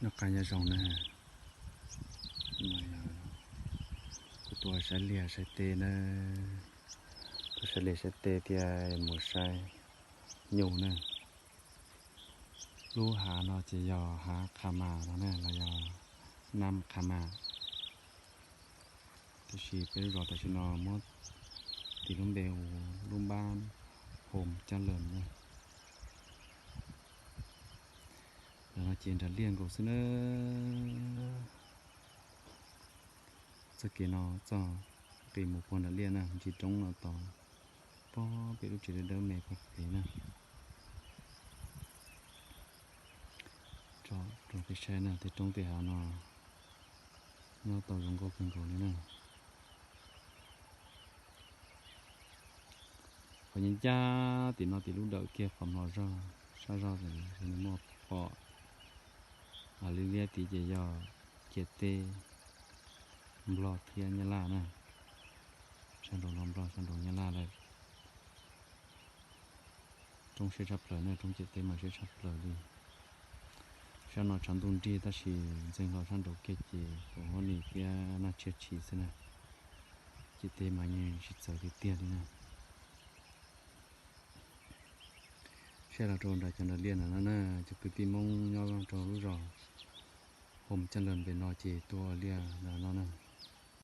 Noj qab nyob zoo na, kuv tuaj saib liaj saib teb na, tuaj saib liaj saib teb thiab mus saib nyuj na. Lub hav no ces yog hav Qha Mas no na, los yog Nam Qha Mas. Tiam sis peb lub zos tam sim no muab tis lub npe hu lub npab Hom Cab Lees na. Ntawm no ces nram liaj nkaus xwb na. Txoj kev no txoj kev mus puag nram liaj na, ntsis roob no tod, pog pem lub tsev dawb dawb me pog pem na. Tso rau peb saib na, tej roob tej hav no nyob tau zoo nkauj kawg nkaus li na. Qhov ncaj ncaj tim no tim lub dawm kiag qhov mlom zog sab zog ces nws muaj pom liab liab tid ces yog ciam teb Nplog thiab Nyab Laj na. Sab nraud no Nplog, sab nraud Nyab Laj lawm. Roob siab tshaj plaws na, roob ciam teb mas siab tshaj plaws li. Sab no tshav ntuj nrig tab sis ntxeev hlo sab nraud kiag ces pom huab nis thiab nag tsiaj tshis xwb na. Ciam teb mas yeej tsis txawv tiag tiag li na. Saib los rau nram cov nram liaj no na, cov kwv tij Hmoob nyob rau lub zos Hom Cab Lees pem no ces tuaj ua liaj no na.